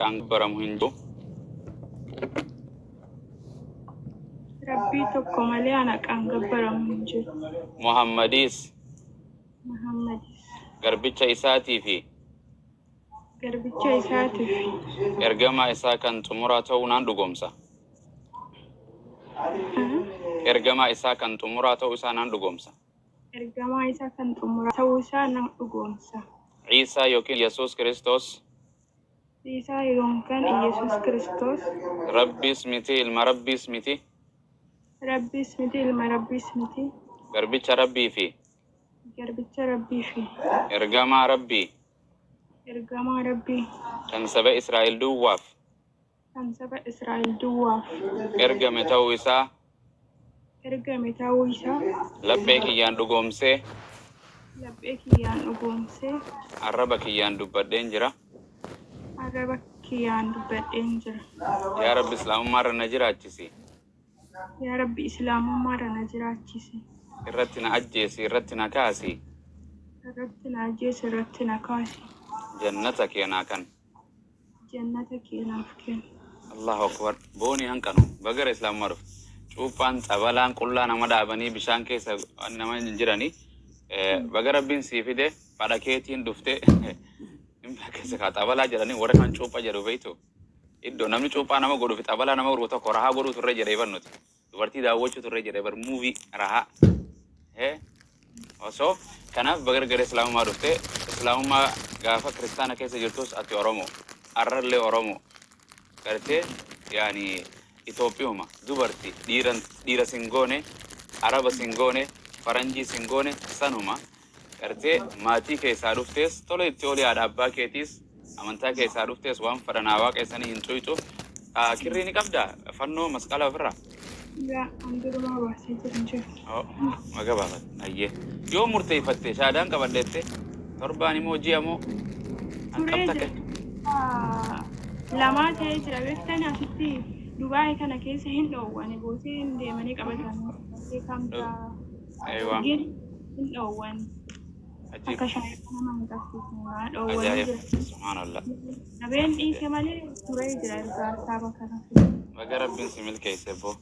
Haqaan gabbaramu hin jiru. Rabbii tokko malee an haqaan gabbaramu hin jiru. Muhammadiis. Muhammadis. Garbicha isaatii fi. Garbicha isaatii fi. Ergamaa isaa kan xumuraa ta'uu naan dhugoomsa. Ergamaa isaa kan xumuraa ta'uu isaa naan dhugoomsa. Ergamaa isaa kan xumuraa ta'uu isaa nan dhugoomsa. Iisaa yookiin Yesuus Kiristoos. Iisaa yookaan Iyyasuus Kiristoos. Rabbiis miti, ilma Rabbiis miti. Rabbiis miti, ilma Rabbiis miti. Garbicha Rabbii fi. Garbicha Rabbii fi. Ergamaa Rabbii. Ergamaa Rabbii. Kan saba Israa'el duwwaaf. Kan saba Israa'el duwwaaf. Ergame ta'uu isaa. Ergame ta'uu isaa. Laphee kiyyaan dhugoomsee. Laphee kiyyaan dhugoomsee. Arraba kiyyaan dubbadheen jira. Arraba kiyyaan dubbadheen jira. Yaa Rabbi Islaamummaarra na jiraachisi. Yaa Rabbi Islaamummaarra na jiraachisi. Irratti na ajjeesi, irratti na kaasi. Irratti na ajjeesi, irratti na kaasi. Jannata kee naa kan. Jannata kee naaf kenni. Allahu Akbar boonii hanqanu bagara islaamummaa dhufte cuuphaan xabalaan qullaa nama dhaabanii bishaan keessa nama hin jirani baga rabbiin sii fide fadha keetiin dhufte hin keessa kaa xabalaa jedhanii warra kan cuupha jedhu beektu iddoo namni cuuphaa nama godhu fi xabalaa nama godhu tokko rahaa godhuu turre jedhee bar nuti dubartii daawwachuu turre jedhee bar muuvii rahaa hee Osoo kanaaf baga gara islaamummaa dhufte. Islaamummaa gaafa kiristaana keessa jirtus ati Oromo, arrallee Oromo, gartee yaani Itoophiyuma, dubarti, dhiira dhiira sin goone, Araba sin goone, faranjii sin goone, sanuma gartee maatii keessaa dhuftees tole itti oli haadha abbaa keetiis amantaa keessaa dhuftees waan fadhan haa waaqeessanii hin xuyxu. Kirrii ni qabdaa? Fannoo masqala ofirraa? Yaa an durumaa baasee jira hin jiru. Oh, maga baafat. Ayyee. Yoo murteeffatte shaadaan qabadhette torbaan immoo ji'a moo Turee hanqam jira. takka. Ah, Lamaa ta'ee jira beektani asitti Dubaay kana keessa hin dhoowwani boosee hin deemanii qabatan. Beekamta Eewwa. gin hin dhoowwan. Ajiib. Akka shaayitaa nama hin qabsiisne naa dhoowwanii Ajaa'ib. jira. Subhaanallah. Nabeen dhiise malee turee jira erga saaba kana. Baga Rabbiin si milkeesse boo.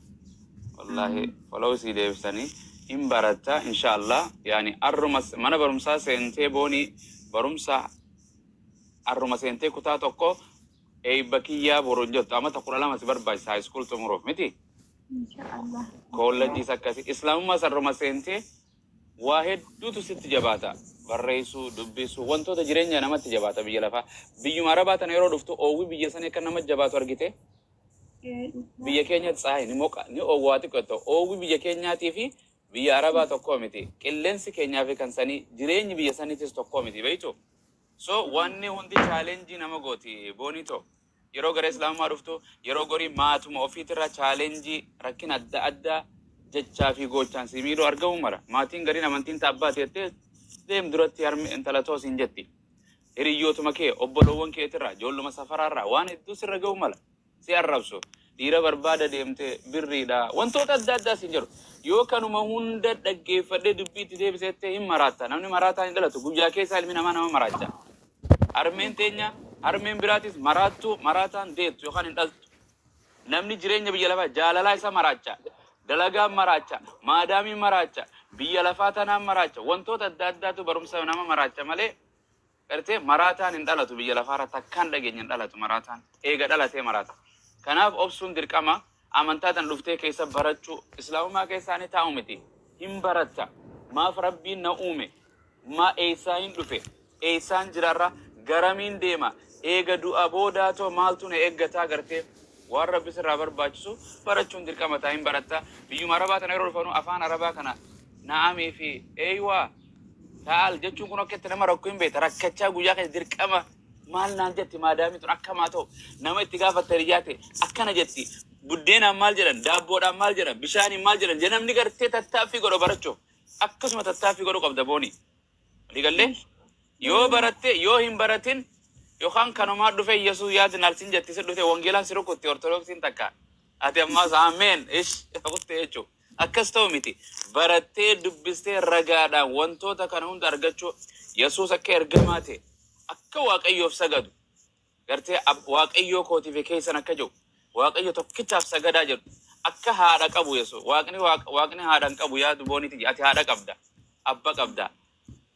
Wallaahi follow sii deebisanii hin baratta inshallah. Yaani arruma mana barumsaa seentee boonii barumsa arruma seentee kutaa tokko eebba kiyyaa boru hin jettu amata 12 si barbaachisa high school xumuruuf miti. Inshaallah. Koolleejjiis akkasi. Islaamummaas arruma seentee Waa hedduutu sitti jabaata. Barreessuu, dubbisuu, wantoota jireenya namatti jabaata biyya lafaa. Biyyuma Arabaa tana yeroo dhuftu oowwi biyya sanii akka namatti jabaatu argitee? Biyya keenya tsahay ni moqa, ni oowwa waa xiqqoo ta'u. Oowwi biyya keenyaatii fi biyya Arabaa tokkoo miti. Qilleensi keenyaa fi kan sanii, jireenyi biyya saniitis tokkoo miti beektuu? So wanni hundi challenge nama gooti Boonii too. Yeroo gara Islaamummaa dhuftu, yeroo gorii maatuma ofiitirraa challenge, rakkina adda addaa jechaa fi goochaan si miidhuu argamuu mala. Maatiin gariin amantiin ta abbaati jettee deem duratti harme intala too siin jetti. Hiriyyootuma kee, obboloowwan keetirraa, ijoolluma safaraarraa waan hedduu sirra gahuu mala. Si arrabsu. Dhiira barbaada deemte birriidha. Wantoota adda addaa siin jedhu. Yoo kanuma hunda dhaggeeffadhee dubbii itti deebise jettee hin maraatta. Namni maraataan hin dhalatu. Guyyaa keessaa ilmi namaa nama maraacha. Harmeen teenya, harmeen biraatis maraattuu, maraataan deettu yookaan hin dhaltu. Namni jireenya biyya lafaa jaalalaa isa maraacha, dalagaan maraacha, maadaamiin maraacha, biyya lafaa tanaan maraacha, wantoota adda addaatu barumsa nama maraacha malee gartee maraataan hin dhalatu biyya lafaarra takkaan dhageenya hin dhalatu maraataan eega dhalatee maraata. Kanaaf obsuun dirqama amantaa tan dhuftee keessa barachuu islaamummaa keessaa ni taa'u miti hin baratta maaf rabbiin na uume Ma eessaayin dhufe? Eessaan jira arra? Garamiin deema? Eega du'a boodaatoo maaltu na eeggataa? Gartee waan Rabbi sirraa barbaachisu barachuun dirqama ta'a hin baratta. Biyyuma Arabaa tana yeroo dhufanu afaan Arabaa kana na'amii fi eeywaa ta'aal jechuun kun akka itti nama rakku hin beekta. Rakkachaa guyyaa keessa dirqama maal naan jetti maadaamii tun akkam haa ta'u nama itti gaafatta hiriyyaa ta'e akkana jetti buddeenaan maal jedhan daabboodhaan maal jedhan bishaaniin maal jedhan jedhe namni gartee tattaaffii godha barachuuf. Akkasuma tattaaffii godhuu qabda Boonii. Walii gallee? Yoo baratte yoo hin baratin yookaan kanumaa dhufe Yesuus yaadinaal sin jetti si dhufe wangeelaan si rukutti Ortodoksiin takka. Ati ammaas ameen ish kutte jechuudha. Akkas ta'u miti. Barattee dubbistee ragaadhaan wantoota kana hunda argachuu Yesuus akka ergamaa ta'e akka Waaqayyoof sagadu. Gartee Waaqayyoo kootii fi keessan akka jiru, Waaqayyo tokkichaaf sagadaa jedhu. Akka haadha qabu Yesuus. Waaqni Waaqni haadha hin qabu yaa dubooniti, ati haadha qabda. Abba qabda.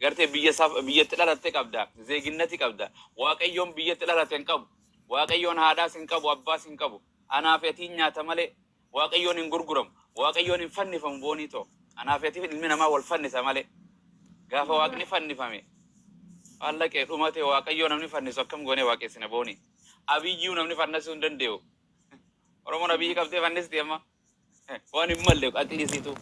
Gartee biyya isaaf biyyatti dhalatte qabda. Zeeginnati qabda. Waaqayyoon biyyatti dhalate hin qabu. Waaqayyoon haadhaas hin qabu, abbaas hin qabu. Anaa fi atiin nyaata malee Waaqayyoon hin gurguramu. Waaqayyoon hin fannifamu, boonii too. Anaa fi atii ilmi namaa wal fannisa malee. Gaafa Waaqni fannifame, Allaqee dhumate. Waaqayyoo namni fannisu akkam goonee waaqessina, boonii? Abiyyuu namni fannasuu hin danda'u. Oromoon Abiyyi qabdee fannisti amma. Waan hin malle aqlisiitu.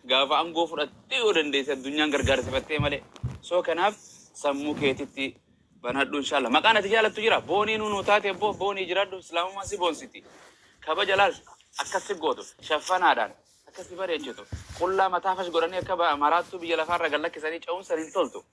Gaafa aangoo fudhattee yoo dandeesse addunyaan gargaarsifattee malee. So kanaaf sammuu keetitti banadhu, inshallah. Maqaan ati jaalattu jira. Boonii nuu taate boo boonii jiraadhu, islaamummaan si boonsiti. Kabaja laal akkas si gootu shaffanaadhaan akkas si bareechitu. Qullaa mataa fash godhanii akka maraattuu biyya lafaarra gad lakkisanii ce'uun san hin toltu.